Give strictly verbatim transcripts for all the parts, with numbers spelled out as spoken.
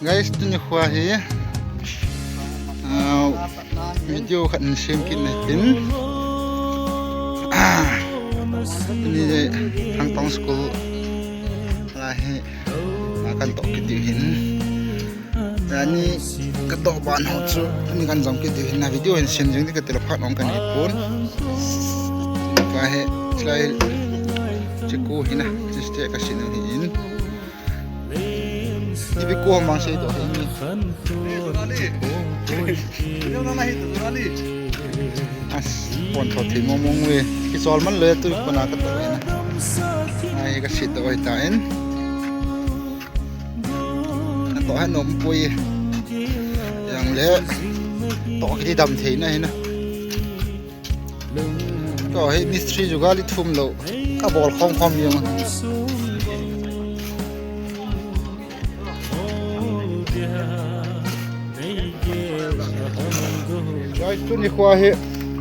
Guys, tuni khoa hi, ah, video khat in sem kit na tin. Ah, tuni Thangtong School lai hi, ah, kan toh kit diu hin. Jani ka toh ban ho chu, tuni kan jom kit diu hin, na video hin sem jing di ka tile phat ong kan hi pon. Ka he, chilai, chiku hina, chiste ka sinu hi in. Ipi ko mang sei to hi ni. As, pon tho thei mong mong ve. Kisol man le tu ko na ka to ve na. Ai ka sit to ve ta in. Ka to ha nom poi. Yang le. To ki dam thei na hi na. Ko hi mistri jugal i thum lou. Ka bol khom khom jong. Guys, tuni khoa hi,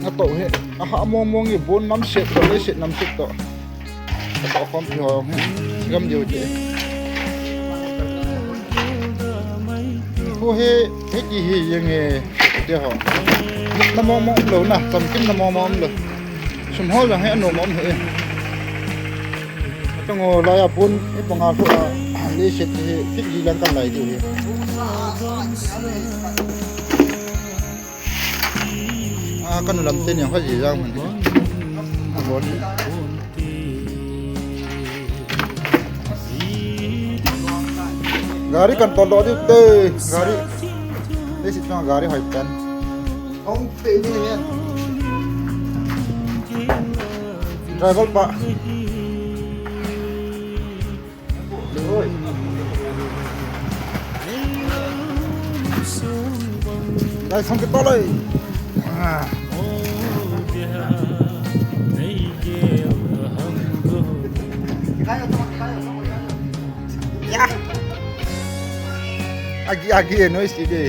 a to hi, a ha mong mong i bun nam set to, le set nam set to. A to khom pi ho hi, gam diu te. Khu hi, hi ki hi jeng e, te ho. Mukna mong mong lou na, chamkim na mong mong lou. Sum ho jong hi anom mong hi. Atong o lai a bun, i panga khu a, le set hi, fit ji lang kan lai diu hi. A, kanu lam te ni, kha ji jang man. A bon. Gari kan tol lo diu te, gari. Dei si chang gari hoi pen. Hong pe ni ni. Driver pa. Dai sang ke tol ai. Ah. Ya. Agi, agi, noise ki de.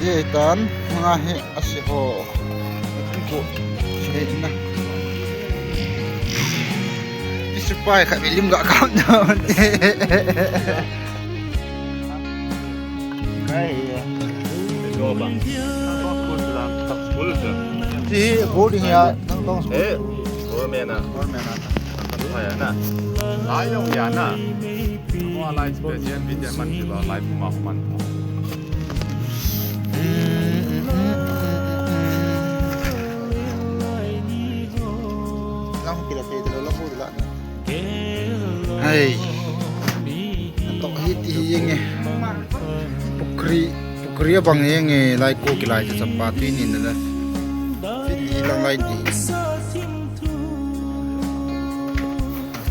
Ye tan, nga he, asi ho. Ko, he na. Isi pai kha, milim ga kam na. Kai. Go ba. Ti boarding ya, Thangtong school. Eh, government na. Government na. Thangtong ya na. Lai yong ya na. Mo lai special bi de man ti ba lai pu ma man. Lang pila te de lo pu la. Hai. Tok hi ti hi jeng e. Pukhri, pukhri abang jeng e, lai ko kilai cha chapa tui ni na la. Fit hi lang lai ti.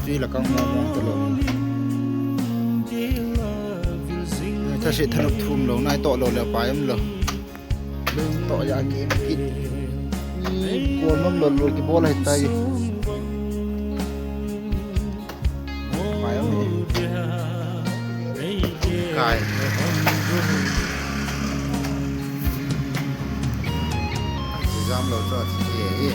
Tui la kang mo mo to lo. Tha se thanop thum lo, nai to lo le pa em lo. To ya ki kit. Ko nom lo lo ki bol hai tai. Mai am ni. Kai. Jam lo to ti e.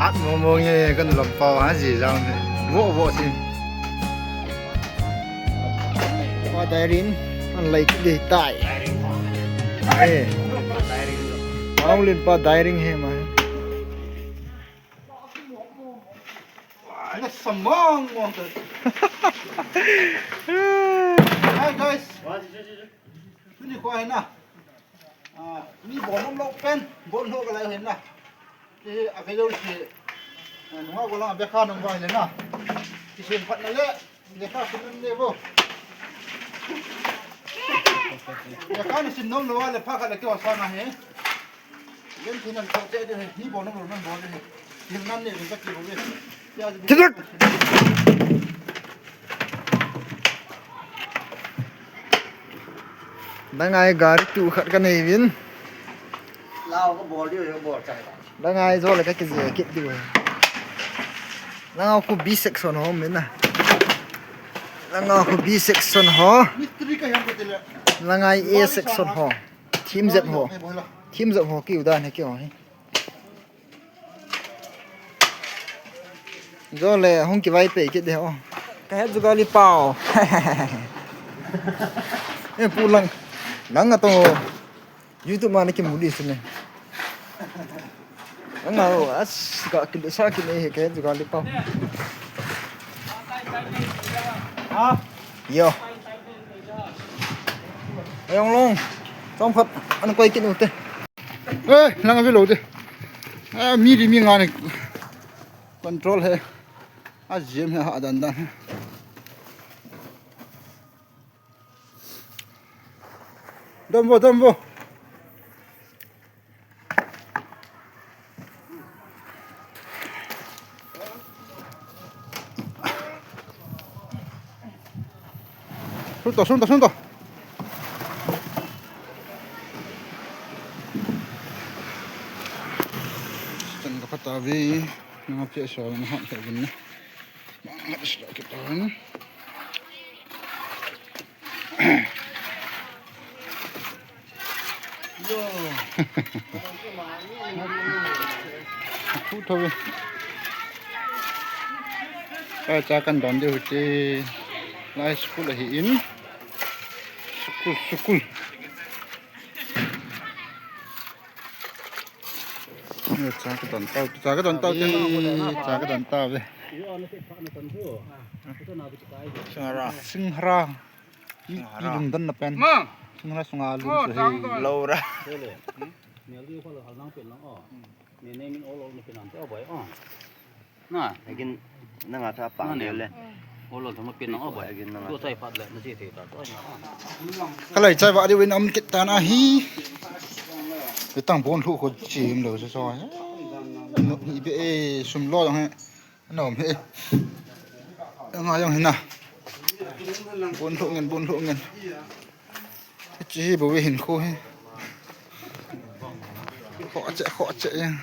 At mo mo nge kan lam pau ha ji jam ne. Vo vo si. Pa dairin an lai ti de tai. Eh. Paulin pa dairin he ma. Ana samang mo. Hi guys. Tuni khoa hi na. Ah, mi bol nom lo pen, bol nom ka lai hin na. Ti a ve lo si. Ah, nunga ko lang be kha nung ba le na. Ti sin phat na le, le kha sin le bo. Le kha ni sin nom lo le pha ka le ko sa na he. Yen tin an ko che de he, ni bol nom lo nan bol de he. Tin nan ne ka ki bo be. Tijak. Dang ai gari tu khat ka nei vin. Lao ka bol diu, ka bol chai. Dang ai zo le ka kije kit diu. Dang au khu B section hom min na. Langa khu B section ho. Langa A section ho. Thim jep ho. Thim jep ho kiu dan he kiu hi. Jole hung kivai pe kit de ho. Ka het jugali pau. E pu lang. Lang atong ho. YouTube ma na kimu di sine. Anga o, as ka kile sa kile he ke juga li pau. Yo. Ayong long. Chomkhat an koi kin ute. Eh, lang avi lo de. Ah, mi di mi nga ni. Control he. A jim he ha dan dan. Dam vo, dam vo. Sun to, sun to, sun to. Stand ka phat uve. Nanga pia so na hat ka vin na. Nanga sila kita na. Thu thou. Ka cha kan don diu te. Lai school ahi in. School, school. Cha ka don tau, cha ka don tau te. Cha ka don tau te. Singhara. Singhara. I, i lungdon na pen. Ma. Singhara sunga lung Oh, su he. Lora. Nel di ko lo hal nang pen nang o. Ne ne min o lo na pen nang te o boy o. Na. Again, nanga tha pa Nang ne. Ne le. O lo thama pen nang o boy. Again, nanga. Tu sai phat le na si the ta. Ka lai chai va di win am kit ta na hi. Itang bon lhu ko chim lo so so. Hi be e sum lo dong he. Nom he. Anga jong hina. Bun lhu ngen, bun lhu ngen. Chi hi bo hin khu hi. Kho che, kho che jeng.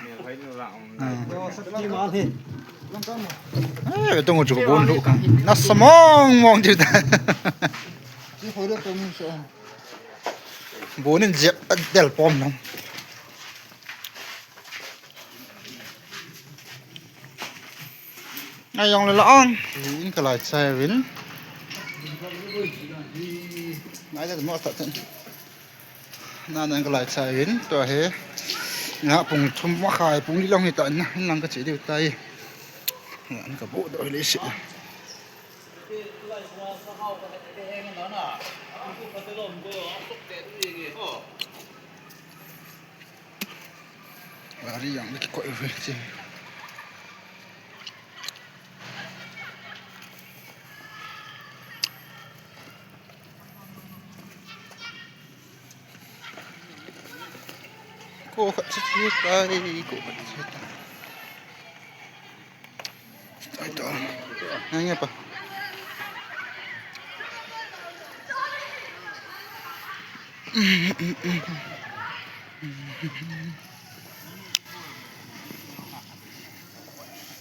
Ah. Sakti mal hi. Eh, tung chu bun lhu. Na samong mong ji ta. Chi khu de tum so. Bun in jep del pom nang. Ngai jong le la ong. In ka lai chai vin. Ngai le mo ta chen. Na na ka lai chai vin to he. Na pung thum ma khai pung li long hi ta na lang ka che diu tai. Na ka bo do le si. Gari jong kikoi uve che. Ko khat che che tai, ko khat che tai. Ai to. Ngai ngai pa.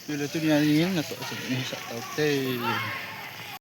Ni le tunia ni na to se ni sa tau te.